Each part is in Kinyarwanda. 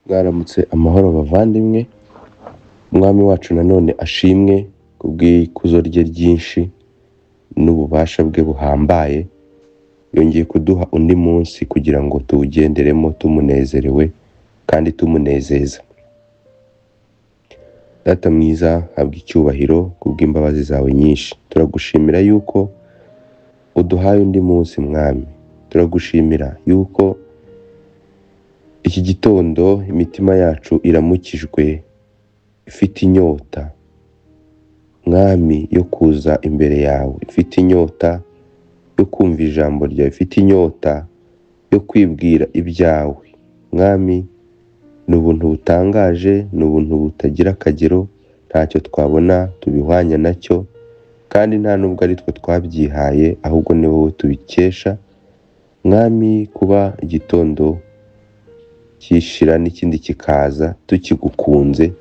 Mwaramutse amahoro bavandimwe, Umwami wacu nanone ashimwe kubw'ikuzo rye ryinshi n'ububasha bwe buhambaye, yongeye kuduha undi munsi kugira ngo tuwugenderemo tumunezerewe kandi tumunezeza. Data mwiza, habwa icyubahiro kubw'imbabazi zawe nyinshi. Turagushimira yuko uduhaye undi munsi Mwami. Turagushimira yuko iki gitondo imitima yacu iramukijwe ifite inyota Mwami yo kuza imbere yawe, ifite inyota yo kumva ijambo ryawe, ifite inyota yo kwibwira ibyawe. Mwami, ni ubuntu butangaje, ni ubuntu butagira akagero, ntacyo twabona tubihwanya nacyo, kandi nta nubwo ari twe twabyihaye, ahubwo ni wowe tubikesha. Mwami, kuba igitondo cyishira n'ikindi kikaza tukigukunze,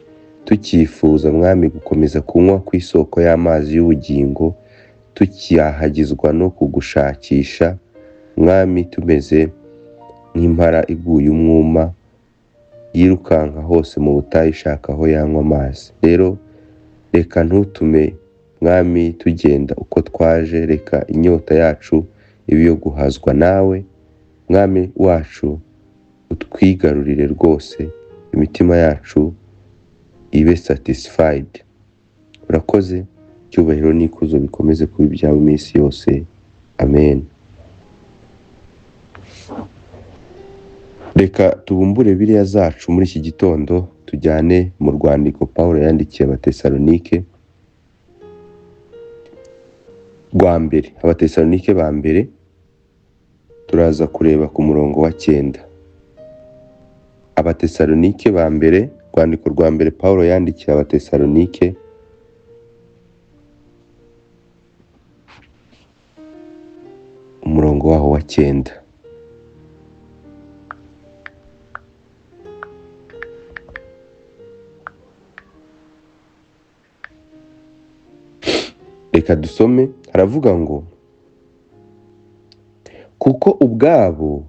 tucyifuza Mwami gukomeza kunywa ku isoko y'amazi y'ubugingo, tukiyahagizwa no kugushakisha Mwami, tumeze nk'impara iguye umwuma yirukanka hose mu butayu ishaka aho yanywa amazi. Rero reka ntutume Mwami tugenda uko twaje, reka inyota yacu ibe iyo guhazwa nawe Mwami wacu, utwigarurire rwose, imitima yacu ibe satisfied. Urakoze, icyubahiro n'ikuzo bikomeze kuba ibyawe iminsi yose, amen. Reka tubumbure Bibiliya zacu muri iki gitondo, tujyane mu rwandiko Pawulo yandikiye Abatesalonike rwa mbere, Abatesalonike ba mbere, turaza kureba ku murongo wa 9. Abatesalonike ba mbere, urwandiko rwa mbere Pawulo yandikiye Abatesalonike, umurongo waho wa 9. Reka dusome, haravuga ngo kuko ubwabo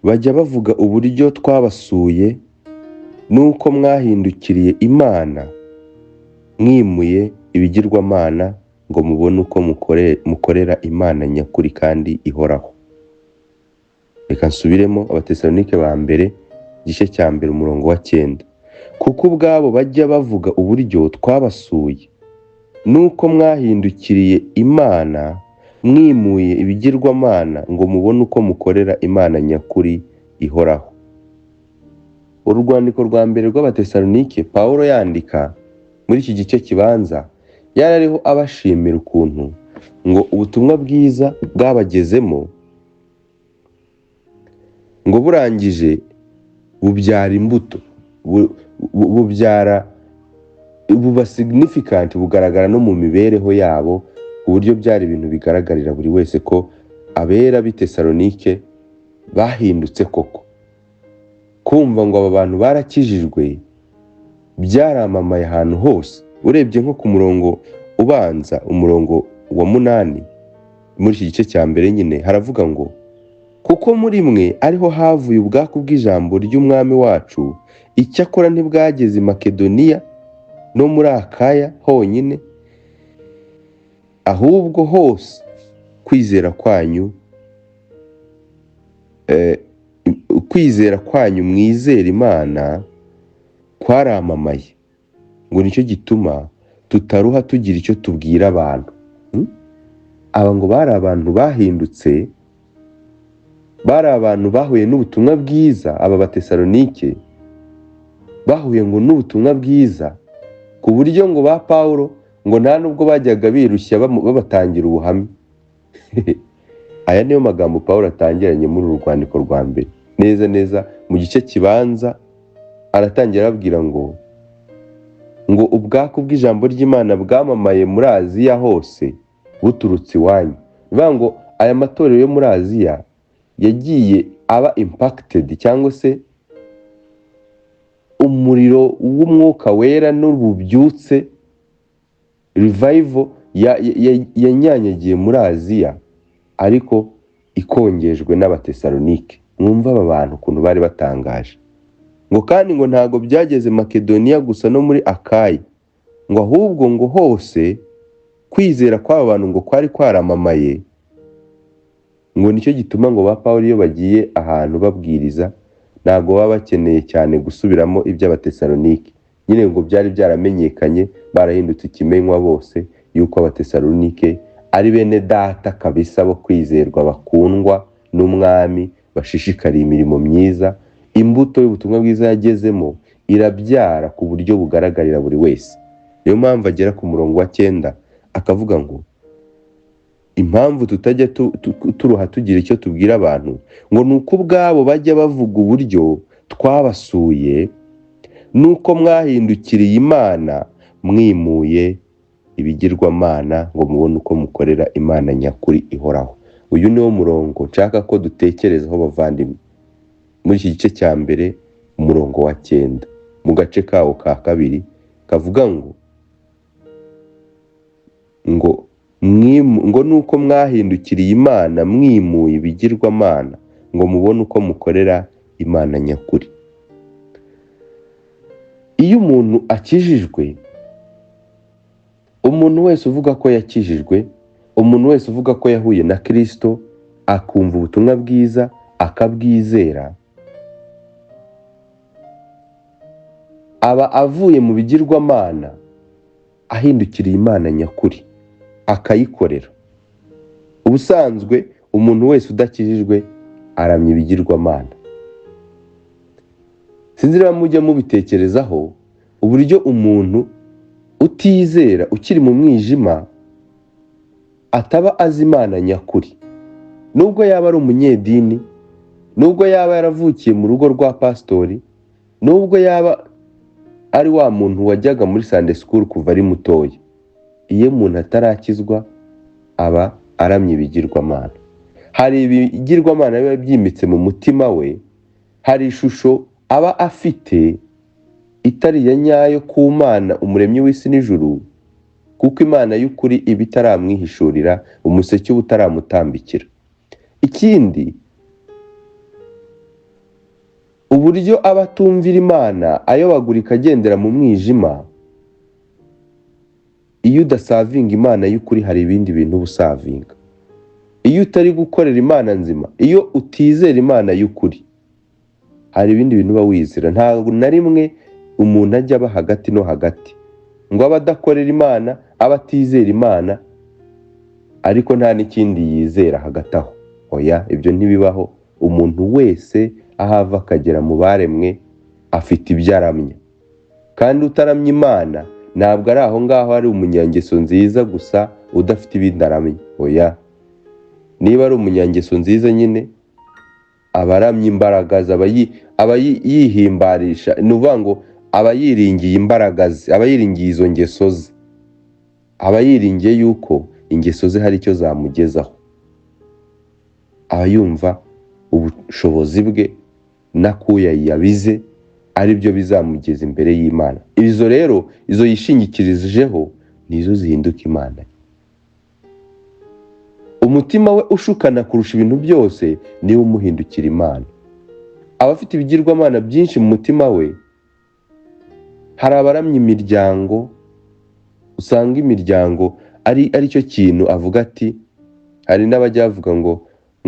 bajya bavuga uburyo twabasuye n'uko mwahindukiriye Imana mwimuye ibigirwamana ngo mubone uko mukorera Imana nyakuri kandi ihoraho. Reka nsubiremo Abatesalonike ba mbere igice cya mbere umurongo wa 9. Kuko ubwabo bajya bavuga uburyo twabasuye n'uko mwahindukiriye Imana mwimuye ibigirwamana ngo mubone uko mukorera Imana nyakuri ihoraho. Uru rwandiko rwa mbere rw'Abatesalonike Pawulo yandika muri iki gice kibanza yari ariho abashimira ukuntu ngo ubutumwa bwiza bwabagezemo, ngo burangije bubyara imbuto, bubyara, buba significant, bugaragara no mu mibereho yabo, ku buryo byari ibintu bigaragarira buri wese ko abera b'i Tesalonike bahindutse koko. Kumva ngo aba bantu barakijijwe byaramamaye ahantu hose. Urebye nko ku murongo ubanza, umurongo wa 8 muri iki gice cya mbere nyine, haravuga ngo kuko muri mwe ariho havuye ubwaku bw'ijambo ry'Umwami wacu, icyakora ntibwageze i Makedoniya no muri Akaya honyine, ahubwo hose kwizera kwanyu mwizera Imana kwaramamaye, ngo nicyo gituma tutaruha tugira icyo tubwira abantu. Aba ngo bari abantu bahindutse, bari abantu bahuye n'ubutumwa bwiza. Aba Batesalonike bahuye ngo n'ubutumwa bwiza, ku buryo ngo ba Pawulo ngo nta nubwo bajyaga birushya babatangira ubuhamya. Aya niyo magambo Pawulo atangiranye muri uru rwandiko rwa mbere, neza neza mu gice kibanza aratangira ababwira ngo ubwaku bw'ijambo ry'Imana bwamamaye muri Aziya hose buturutse iwanyu. Bivuga ngo aya matorero yo muri Aziya yagiye aba impacted, cyangwa se umuriro w'umwuka wera n'ububyutse, revival yanyanyagiye muri Aziya, ariko ikongejwe n'Abatesalonike. Mwumva aba bantu ukuntu bari batangaje. Ngo kandi ngo ntabwo byageze Makedoniya gusa no muri Akaya, ngo ahubwo ngo hose kwizera kw'aba bantu ngo kwari kwaramamaye. Ngo nicyo gituma ngo ba Pawulo iyo bagiye ahantu babwiriza, ntabwo baba bakeneye cyane gusubiramo iby'Abatesalonike nyine, ngo byari byaramenyekanye, barahindutse ikimenywa bose yuko Abatesalonike ari bene data kabisa bo kwizerwa, bakundwa n'Umwami, bashishikariye imirimo myiza. Imbuto y'ubutumwa bwiza yagezemo irabyara ku buryo bugaragarira buri wese. Niyo mpamvu agera ku murongo wa 9 akavuga ngo impamvu tutajya turuha tugira icyo tubwira abantu, ngo ni uko ubwabo bajya bavuga uburyo twabasuye nuko mwahindukiriye Imana, mwimuye ibigirwamana, ngo mubone uko mukorera Imana nyakuri ihoraho. Uyu niwo murongo nshaka ko dutekerezaho, bavandimwe, muri iki gice cya mbere, umurongo wa 9 mu gace kawo ka kabiri, kavuga ngo nuko mwahindukiriye Imana, mwimuye ibigirwamana, ngo mubone uko mukorera Imana nyakuri. Iyo umuntu akijijwe, umuntu wese uvuga ko yakijijwe, umuntu wese uvuga ko yahuye na Kirisito, akumva ubutumwa bwiza akabwizera, aba avuye mu bigirwamana ahindukiriye Imana nyakuri akayikorera. Ubusanzwe umuntu wese udakijijwe aramya ibigirwamana. Sinzi niba mujya mubitekerezaho, uburyo umuntu utizera ukiri mu mwijima ataba azi Imana nyakuri, nubwo yaba ari umunyedini, nubwo yaba yaravukiye mu rugo rwa pasitori, nubwo yaba ari wa muntu wajyaga muri Sunday school kuva ari mutoya. Iyo umuntu atarakizwa aba aramya ibigirwamana. Hari ibigirwamana biba byimitse mu mutima we, hari ishusho aba afite itari iya nyayo ku Mana umuremyi w'isi n'ijuru, kuko Imana y'ukuri iba itaramwihishurira, umuseke uba utaramutambikira. Ikindi, uburyo aba atumvira Imana, ayobagurika, agendera mu mwijima. Iyo udaservinga Imana y'ukuri, hari ibindi bintu uba uservinga. Iyo utari gukorera Imana nzima, iyo utizera Imana y'ukuri, hari ibindi bintu uba wizera. Ntabwo na rimwe umuntu ajya aba hagati no hagati, ngo abe adakorera Imana, aba atizera Imana, ariko nta n'ikindi yizera hagati aho. Oya, ibyo ntibibaho. Umuntu wese aho ava akagera mu baremwe afite ibyo aramya, kandi utaramya Imana ntabwo ari aho ngaho ari umunyangeso nziza gusa udafite ibindi aramya. Oya, niba ari umunyangeso nziza nyine aba aramya imbaraga ze, aba yihimbarisha, ni ukuvuga ngo aba yiringiye imbaraga ze, aba yiringiye izo ngeso ze, aba yiringiye yuko ingeso ze hari icyo zamugezaho, aba yumva ubushobozi bwe n'akuya yabize ari byo bizamugeza imbere y'Imana. Izo rero, izo yishingikirijeho, nizo zihinduka Imana. Umutima we ushukana kurusha ibintu byose niwe umuhindukira Imana. Aba afite ibigirwamana byinshi mu mutima we. Hari abaramya imiryango, usanga imiryango ari cyo kintu avuga ati, hari n'abajya bavuga ngo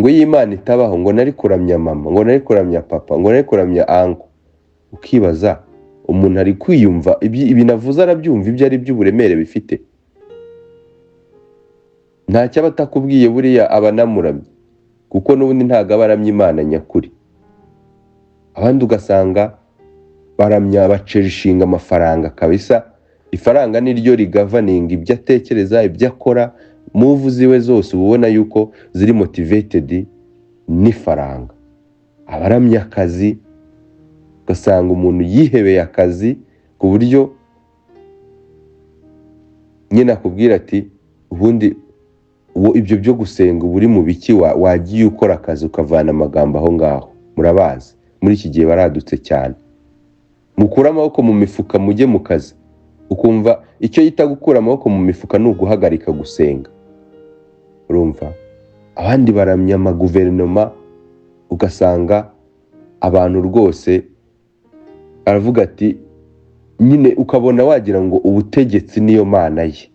iyo Imana itabaho, ngo nari kuramya mama, ngo nari kuramya papa, ngo nari kuramya uncle. Ukibaza, umuntu ari kwiyumva ibi navuze, arabyumva ibyo ari by'uburemere bifite? Ntacyo aba atakubwiye, buriya aba anamuramye, kuko n'ubundi ntabwo aba aramya Imana nyakuri. Abandi ugasanga baramya, bacherishinga amafaranga kabisa. Ifaranga niryo rigoverninga ibyo atekereza, ibyo akora, move ziwe zose uba ubona yuko ziri motivated n'ifaranga. Abaramya akazi, ugasanga umuntu yihebeye akazi ku buryo nyine akubwira ati: "Ubundi uwo ibyo byo gusenga uba uri mu biki? Wagiye ukora akazi ukavana amagambo aho ngaho." Murabazi muri iki gihe baradutse cyane: "Mukure amaboko mu mifuka mujye mu kazi." Ukumva icyo yita gukura amaboko mu mifuka ni uguhagarika gusenga. Urumva, abandi baramya amaguverinoma, ugasanga abantu rwose Aravuga ati nyine ukabona wagira ngo ubutegetsi niyo mana ye,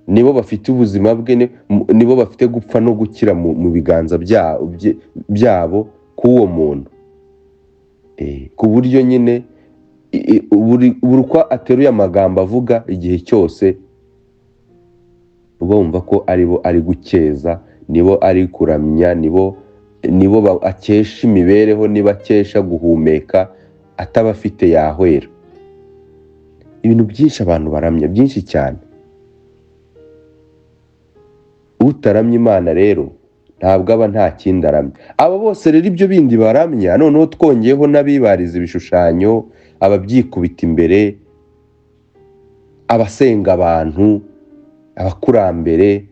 nibo bafite ubuzima bwe, nibo bafite gupfa no gukira mu biganza byabo k'uwo muntu. Ku buryo nyine buri uko ateruye amagambo avuga igihe cyose, uba wumva ko aribo ari gukeza, nibo ari kuramya, nibo akesha imibereho, niba akesha guhumeka, ataba afite yahwera. Ibintu byinshi abantu baramya, byinshi cyane. Utaramya Imana rero ntabwo aba nta kindi aramya. Abo bose rero ibyo bindi baramya, noneho twongeyeho n'abibariza ibishushanyo, ababyikubita imbere, abasenga abantu, abakurambere,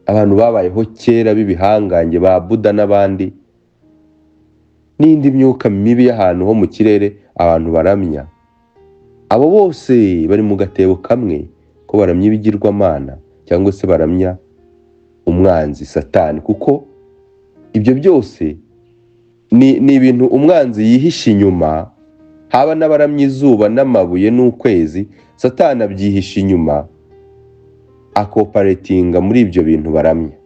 abantu babayeho kera b'ibihangange ba Buda n'abandi, n'indi myuka mibi y'ahantu ho mu kirere abantu baramya. Abo bose bari mu gatebo kamwe ko baramya ibigirwamana cyangwa se baramya umwanzi Satani, kuko ibyo byose ni ibintu umwanzi yihisha inyuma. Haba n'abaramya izuba n'amabuye n'ukwezi, Satani abyihisha inyuma, akoperatinga muri ibyo bintu baramya.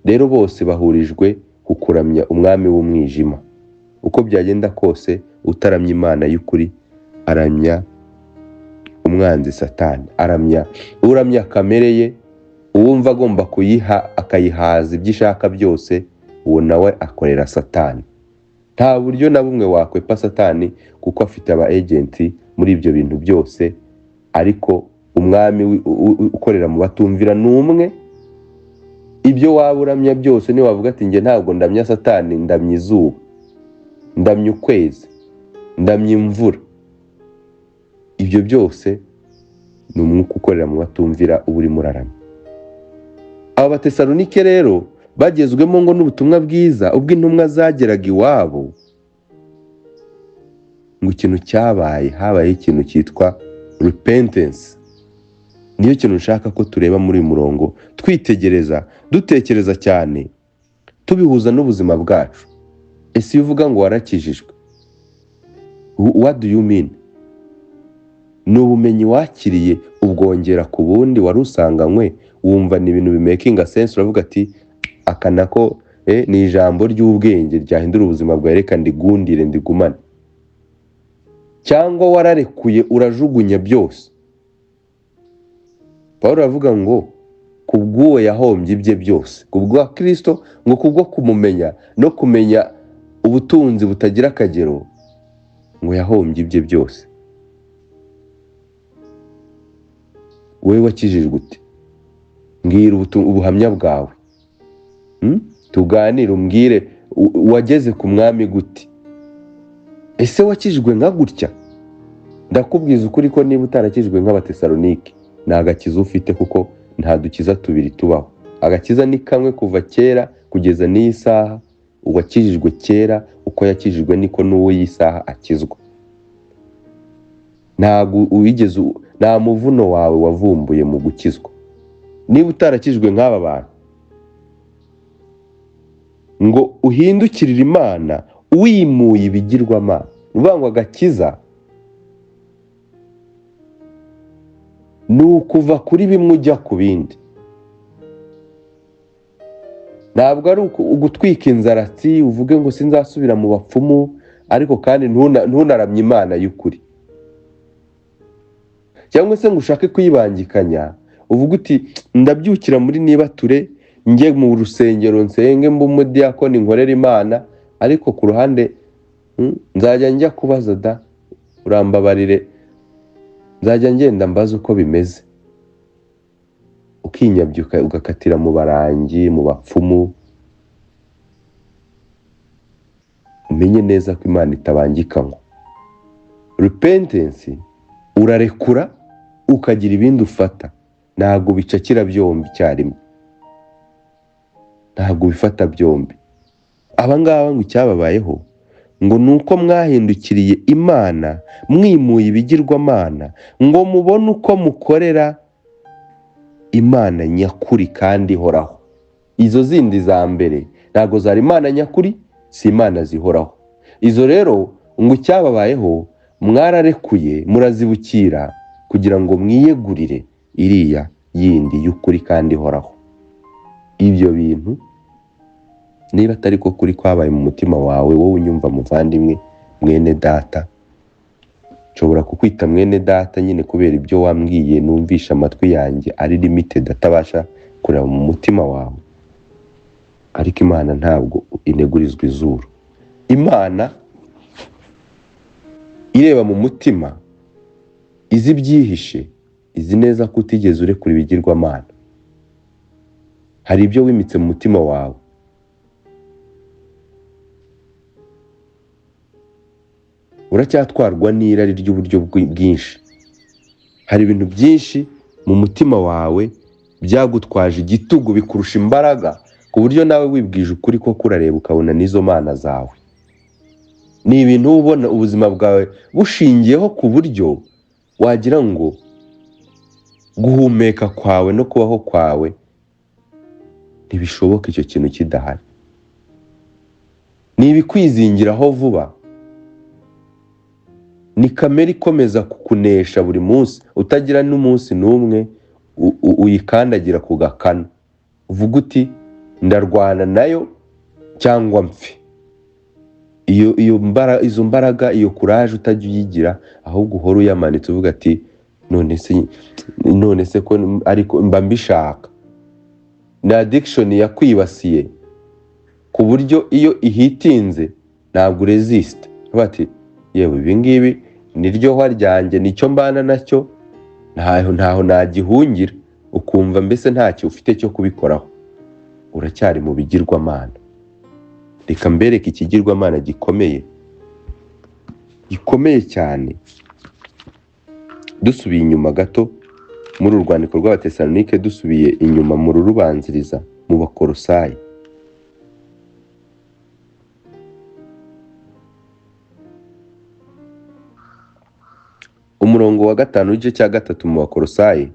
Rero bose bahurijwe ku kuramya umwami w'umwijima. Uko byagenda kose, utaramya Imana y'ukuri aramya umwanzi Satani, aramya uramya kamere ye, uwumva agomba kuyiha akayihaza ibyo ishaka byose, uwo nawe akorera Satani. Nta buryo na bumwe wakwepa Satani, kuko afite aba agent muri ibyo bintu byose. Ariko umwami ukorera mu batumvira ni umwe. Ibyo waba uramya byose, niwavuga ati: "Njye ntabwo ndamya Satani, ndamya izuba, ndamya ukwezi, ndamya imvura", ibyo byose ni umwuka ukorera mu batumvira uba urimo uraramya. Aba Batesalonike rero bagezwemo ngo n'ubutumwa bwiza, ubwo intumwa zageraga iwabo, ngo ikintu cyabaye, habayeho ikintu cyitwa repentance. Niyo kintu nshaka ko tureba muri uyu murongo, twitegereza, dutekereza cyane, tubihuza n'ubuzima bwacu. Ese iyo uvuga ngo warakijijwe, what do you mean? Ni ubumenyi wakiriye ubwongera ku bundi wari usanganywe, wumva ni ibintu bimakinga sense, uravuga ati: "Aka nako ni ijambo ry'ubwenge ryahindura ubuzima bwawe, reka ndigundire ndigumane"? Cyangwa wararekuye, urajugunya byose? Paul aravuga ngo ku bw'uwo yahombye ibye byose, ku bwa Kirisito, ngo kubwo kumumenya no kumenya ubutunzi butagira akagero, ngo yahombye ibye byose. Wowe wakijijwe ute? Mbwira ubuhamya bwawe. Tuganire, umbwire wageze ku mwami gute? Ese wakijijwe nka gutya? Ndakubwiza ukuri ko niba utarakijijwe nk'Abatesalonike, nta gakiza ufite, kuko nta dukiza tubiri tubaho. Agakiza ni kamwe kuva kera kugeza n'iyi saha. Uwakijijwe kera, uko yakijijwe niko n'uwo iyi saha akizwa. Ntabwo wigeze nta muvuno wawe wavumbuye mu gukizwa. Niba utarakijijwe nk'aba bantu ngo uhindukirire Imana wimuye ibigirwamana, ni ukuvuga ngo agakiza ni ukuva kuri bimwe ujya ku bindi. Ntabwo ari ugutwika inzaratsi uvuge ngo sinzasubira mu bapfumu, ariko kandi ntunaramye Imana y'ukuri, cyangwa se ngo ushake kuyibangikanya, uvuge uti: "Ndabyukira muri nibature, njye mu rusengero nsenge, mbe umudiyakoni nkorera Imana, ariko ku ruhande nzajya njya kubaza da, urambabarire, nzajya ngenda mbaza uko bimeze." Ukinyabyuka ugakatira mu barangi, mu bapfumu. Umenye neza ko Imana itabangikanywa. Repentance, urarekura ukagira ibindi ufata, ntabwo bicakira byombi icyarimwe, ntabwo ubifata byombi. Aba ngaba ngo icyababayeho ngo ni uko mwahindukiriye Imana mwimuye ibigirwamana, ngo mubone uko mukorera Imana nyakuri kandi ihoraho. Izo zindi za mbere ntabwo zari Imana nyakuri, si Imana zihoraho. Izo rero Ngo icyababayeho, mwararekuye, murazibukira kugira ngo mwiyegurire iriya yindi y'ukuri kandi ihoraho. Ibyo bintu niba atari ko kuri kwabaye mu mutima wawe, wowe unyumva muvandimwe, mwene data, nshobora kukwita mwene data nyine kubera ibyo wambwiye numvisha amatwi yanjye ari limited, atabasha kureba mu mutima wawe. Ariko Imana ntabwo inegurizwa izuru. Imana ireba mu mutima, izi ibyihishe, izi neza ko utigeze urekura ibigirwamana. Hari ibyo wimitse mu mutima wawe. Uracyatwarwa n'irari ry'uburyo bwinshi. Hari ibintu byinshi mu mutima wawe byagutwaje igitugu, bikurusha imbaraga, ku buryo nawe wibwije ukuri ko kurareba ukabona n'izo mana zawe. Ni ibintu ubona ubuzima bwawe bushingiyeho, ku buryo wagira ngo guhumeka kwawe no kubaho kwawe ntibishoboka icyo kintu kidahari. Ni ibikwizingiraho vuba, ni kamere ikomeza kukunesha buri munsi, utagira n'umunsi n'umwe uyikandagira ku gakanu uvuga uti ndarwana nayo cyangwa mpfe. Izo mbaraga, iyo courage utajya uyigira, ahubwo uhora uyamanitse uvuga ati none se ko ariko mba mbishaka. Ni addiction yakwibasiye ku buryo iyo ihitinze ntabwo uresist, bati yewe ibi ngibi niryo hwa ryanjye, nicyo mbana nacyo, ntaho nagihungira. Ukumva mbese ntacyo ufite cyo kubikoraho, uracyari mu bigirwamana. Reka mbereke ikigirwamana gikomeye, gikomeye cyane. Dusubiye inyuma gato muri uru rwandiko rw'Abatesalonike, dusubiye inyuma mu rurubanziriza mu Bakorosayi, umurongo wa 5 w'igice cya 3 mu Bakorosayi,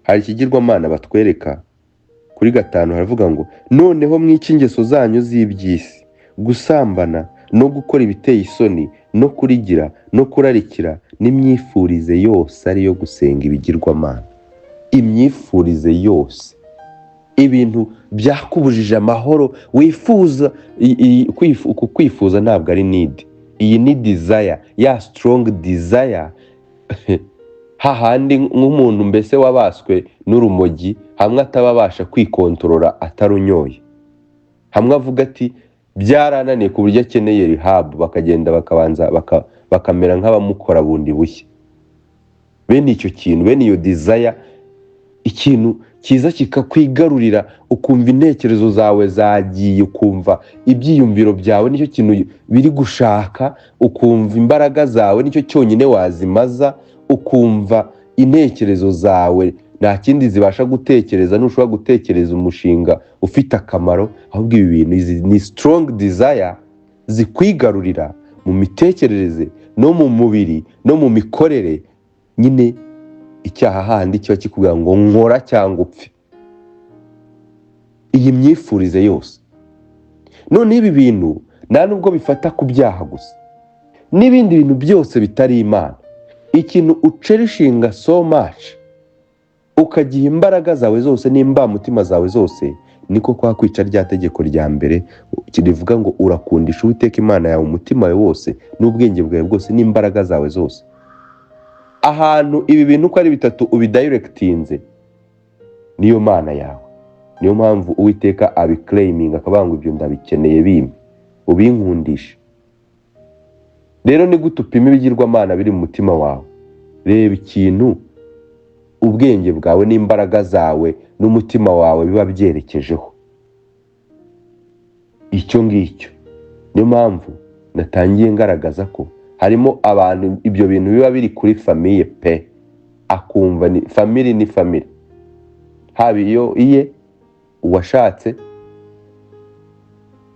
hari ikigirwamana batwereka. Kuri 5 haravuga ngo noneho mwice ingeso zanyu z'iby'isi, gusambana no gukora ibiteye isoni no kurigira no kurarikira n'imyifurize yose ariyo gusenga ibigirwamana. Imyifurize yose, ibintu byakubujije amahoro wifuza. Kwifuza ntabwo ari need, iyi ni desire, ya strong desire, hahandi nk'umuntu mbese wabaswe n'urumogi, hamwe ataba abasha kwikontorora atarunyoye, hamwe avuga ati byarananiye ku buryo akeneye rehab, bakagenda bakabanza bakamera nk'abamukora bundi bushya. Bene icyo kintu, bene iyo desire, ikintu cyiza kikakwigarurira, ukumva intekerezo zawe zagiye, ukumva ibyiyumviro byawe nicyo kintu biri gushaka, ukumva imbaraga zawe nicyo cyonyine wazimaza, ukumva intekerezo zawe nta kindi zibasha gutekereza, ntushobora gutekereza umushinga ufite akamaro, ahubwo ibi bintu, izi ni strong desire zikwigarurira mu mitekerereze no mu mubiri no mu mikorere. Nyine icyaha handi kiba kikubwira ngo nkora cyangwa upfe. Iyi myifurize yose, none ibi bintu nta nubwo bifata ku byaha gusa, n'ibindi bintu byose bitari Imana. Ikintu ucherishinga so much, ukagiha imbaraga zawe zose n'imbamutima zawe zose, niko kwa kwica rya tegeko rya mbere rivuga ngo urakundisha Uwiteka Imana yawe umutima wawe wose n'ubwenge bwawe bwose n'imbaraga zawe zose. Ahantu ibi bintu uko ari bitatu ubidirectinze, niyo mana yawe. Niyo mpamvu Uwiteka abiclaiminga, akavuga ngo ibyo ndabikeneye, bimpe, ubinkundishe. Rero ni gute upima ibigirwamana biri mu mutima wawe? Reba ikintu ubwenge bwawe n'imbaraga zawe n'umutima wawe biba byerekejeho, icyo ngicyo. Niyo mpamvu natangiye ngaragaza ko harimo abantu ibyo bintu biba biri kuri famille pe, akumva ni famille, ni famille, haba iyo iye uwashatse,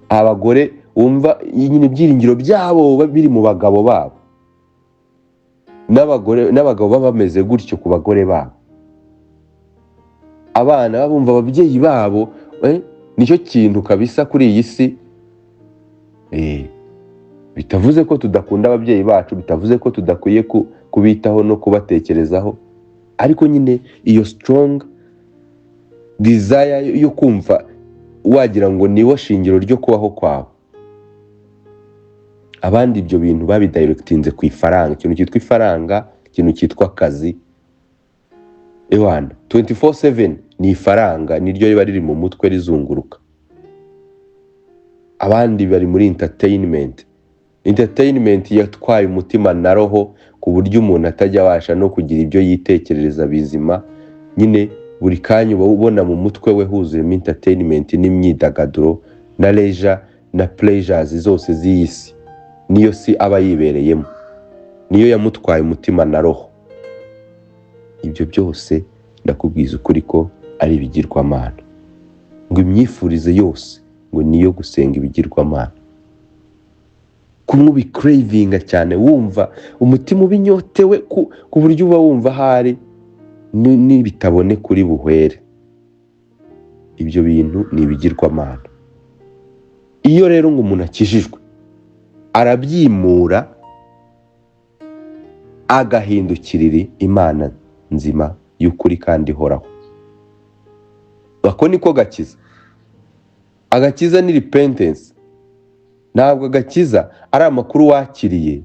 abagore wumva nyine ibyiringiro byabo biri mu bagabo babo, n'abagore n'abagabo baba bameze gutyo ku bagore babo, abana bumva ababyeyi babo, nicyo kintu kabisa kuri iyi si. Bitavuze ko tudakunda ababyeyi bacu, bitavuze ko tudakwiye kubitaho no kubatekerezaho, ariko nyine iyo strong desire yo kumva wagira ngo niwo shingiro ryo kubaho kwawe. Abandi ibyo bintu babidirectinze ku ifaranga, ikintu cyitwa ifaranga, ikintu cyitwa akazi. Ewana 24/7 ni ifaranga, niryo riba riri mu mutwe rizunguruka. Abandi bari muri entertainment. Entertainment yatwaye umutima na roho, ku buryo umuntu atajya abasha no kugira ibyo yitekerereza bizima. Nyine buri kanya uba ubona mu mutwe we huzuyemo entertainment n'imyidagaduro na leisure na pleasures zose z'iyi si. Niyo si aba yibereyemo, niyo yamutwaye umutima na roho. Ibyo byose ndakubwiza ukuri ko ari ibigirwamana. Ngo imyifurize yose ngo niyo gusenga ibigirwamana. Kumwe ubicravinga cyane, wumva umutima ubinyotewe ku buryo uba wumva ahari nibitabone kuri buhwere. Ibyo bintu ni ibigirwamana. Iyo rero ngo umuntu akijijwe arabyimura agahindukirira Imana nzima y'ukuri kandi ihoraho. Ako niko gakiza. Agakiza ni repentance. Ntabwo agakiza ari amakuru wakiriye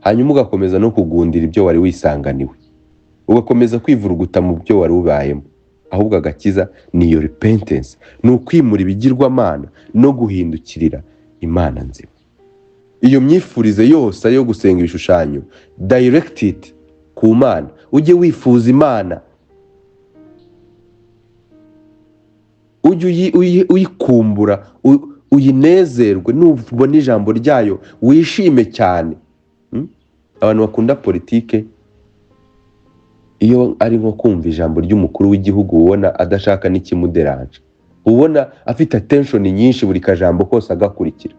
hanyuma ugakomeza no kugundira ibyo wari wisanganiwe, ugakomeza kwivuruguta mu byo wari ubayemo. Ahubwo agakiza ni iyo repentance, ni ukwimura ibigirwamana no guhindukirira Imana nzima. Iyo myifurize yose yo gusenga ibishushanyo, direct it ku Mana. Ujye wifuza Imana, ujye uyikumbura, uyinezerwe, nubona ijambo ryayo wishime cyane. Abantu bakunda politike, iyo ari nko kumva ijambo ry'umukuru w'igihugu, ubona adashaka n'ikimuderanje, ubona afite attention nyinshi, buri kajambo kose agakurikira.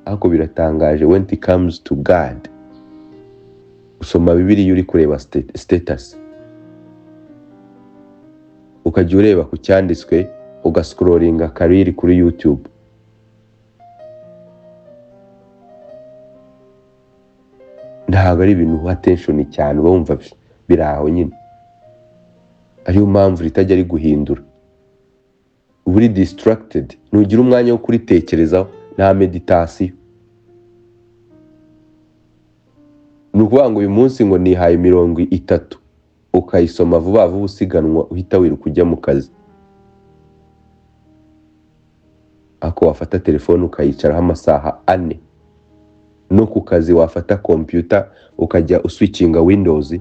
Ariko biratangaje, when it comes to God, usoma Bibiliya uri kureba status, ukajya ureba ku cyanditswe, ugascrollinga kariri kuri YouTube. Ntabwo ari ibintu uha attention cyane, uba wumva biri aho nyine. Ariyo mpamvu ritajya riguhindura, uba uri distracted, ntugira umwanya wo kuritekerezaho, nta meditation. Ni ukuvuga ngo uyu munsi ngo nihaye 30, ukayisoma vuba vuba, usiganwa, uhita wiruka ujya mu kazi. Ariko wafata telefone ukayicaraho amasaha 4, no ku kazi wafata computer ukajya uswitchinga windows,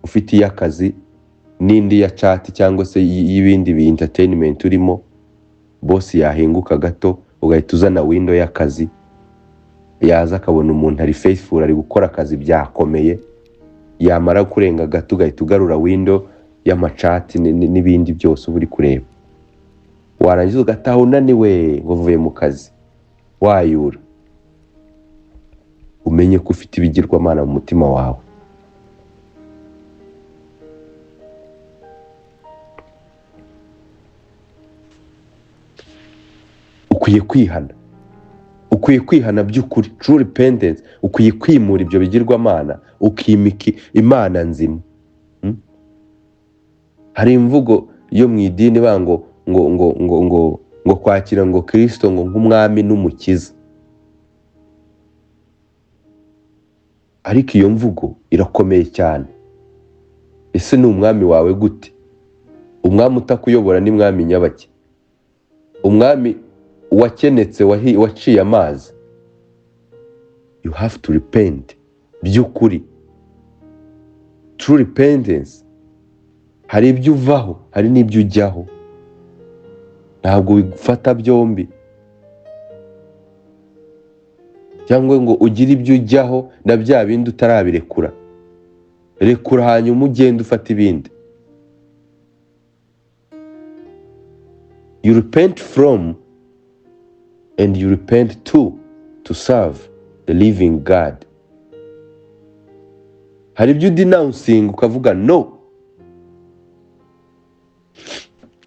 ufite iy'akazi n'indi ya chat cyangwa se y'ibindi bi entertainment urimo, boss yahinguka gato ugahita uzana window y'akazi, yaza akabona umuntu ari faithful, ari gukora akazi byakomeye, yamara kurenga gato ugahita ugarura window y'amachat n'ibindi byose uba uri kureba, warangiza ugataha unaniwe ngo uvuye mu kazi wayura. Umenye ko ufite ibigirwamana mu mutima wawe. Ukwiye kwihana, ukwiye kwihana by'ukuri, true repentance. Ukwiye kwimura ibyo bigirwamana ukimika Imana nzima. Hari imvugo yo mu idini ivuga ngo ngo ngo ngo ngo ngo kwakira ngo Kristo ngo nk'umwami n'umukiza, ariko iyo mvugo irakomeye cyane. Ese ni umwami wawe gute? Umwami utakuyobora ni mwami nyabaki? Umwami wakenetse, waciye amazi. You have to repent by'ukuri, true repentance. Hari ibyo uvaho, hari n'ibyo ujyaho, ntabwo wifata byombi, cyangwa ngo ugire ibyo ujyaho na bya bindi utarabirekura. Rekura hanyuma ugende ufata ibindi. You repent from and you repent to serve the living God. Hari ibyo udenouncinga ukavuga no.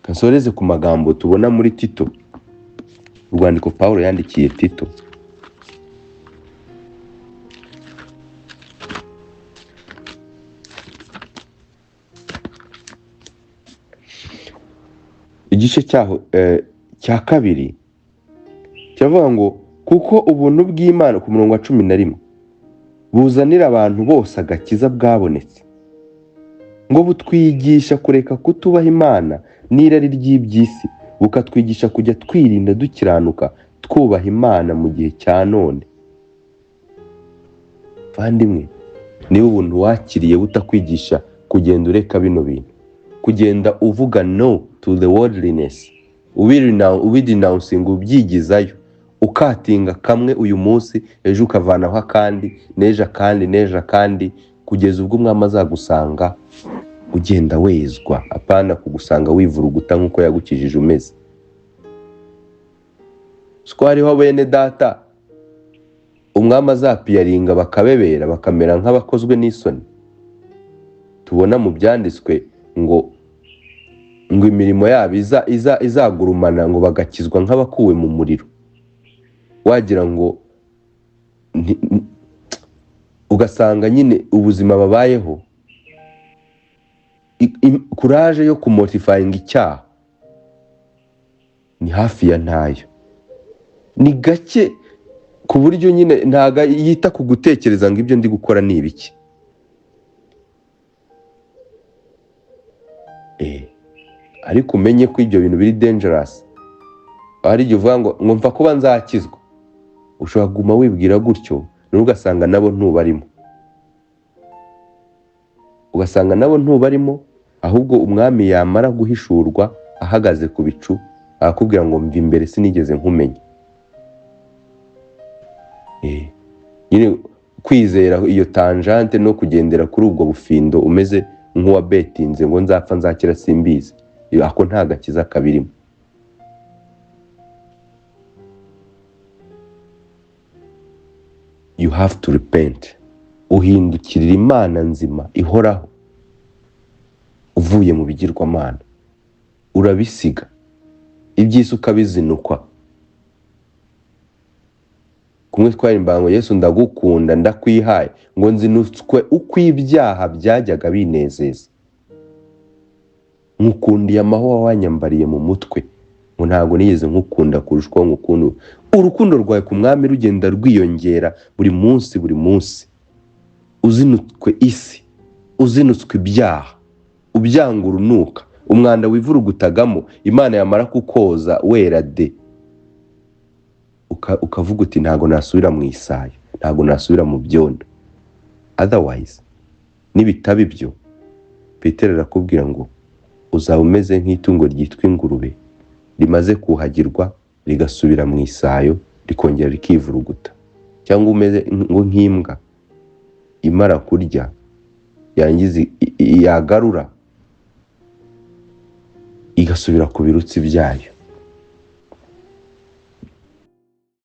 Nsoreze ku magambo tubona muri Tito, urwandiko Pawulo yandikiye Tito. Igice cyaho cya 2 kiravuga ngo kuko ubuntu bw'Imana, ku murongo wa 11, buzanira abantu bose agakiza bwabonetse, ngo butwigisha kureka kutubaha Imana n'irari ry'iby'isi, bukatwigisha kujya twirinda dukiranuka twubaha Imana mu gihe cya none. Vandimwe, niba ubuntu wakiriye butakwigisha kugenda ureka bino bintu, kugenda uvuga no to the worldliness, ubidenouncinga, ubyigizayo, ukatinga kamwe uyu munsi, ejo ukavanaho akandi, n'ejo akandi, n'ejo akandi, kugeza ubwo umwami azagusanga ugenda wezwa, apana kugusanga wivuruguta nk'uko yagukijije umeze. Siko hariho bene data umwami azapiyaringa bakabebera, bakamera nk'abakozwe n'isoni. Tubona mu byanditswe ngo imirimo yabo izagurumana, ngo bagakizwa nk'abakuwe mu muriro. Wagira ngo ugasanga nyine ubuzima babayeho, courage yo kumortifyinga icyaha ni hafi ya ntayo, ni gake, ku buryo nyine ntago yita ku gutekereza ngo ibyo ndi gukora ni ibiki. Ariko umenye ko ibyo bintu biri dangerous. Hari igihe uvuga ngo mva kuba nzakizwa, ushobora kuguma wibwira gutyo, ugasanga nabo ntubarimo, ugasanga nabo ntubarimo, ahubwo umwami yamara guhishurwa ahagaze ku bicu akakubwira ngo mva imbere sinigeze nkumenya. Nyine kwizera iyo tangente no kugendera kuri ubwo bufindo umeze nk'uwabetinze ngo nzapfa nzakira simbizi, ako nta gakiza kabirimo. You have to repent. Uhindukirira Imana nzima ihoraho, uvuye mu bigirwamana, urabisiga iby'isi ukabizinukwa. Kumwe twaririmba ngo Yesu ndagukunda ndakwihaye, ngo nzinutswe uko ibyaha byajyaga binezeza, nkukundiye amahwa wanyambariye mu mutwe, ngo ntabwo nigeze nkukunda kurusha uko ngukunda. Urukundo rwawe ku mwami rugenda rwiyongera buri munsi buri munsi. Uzinutswe isi, uzinutswe ibyaha, ubyanga urunuka, umwanda wivurugutagamo, Imana yamara kukoza wera de, ukavuga uti ntago nasubira mu isayo, ntago nasubira mu byondo. Otherwise nibitaba ibyo, Petero arakubwira ngo uzaba umeze nk'itungo ryitwa ingurube rimaze kuhagirwa rigasubira mu isayo rikongera rikivuruguta, cyangwa umeze nk'imbwa imara kurya yangiza yagarura igasubira ku birutsi byayo.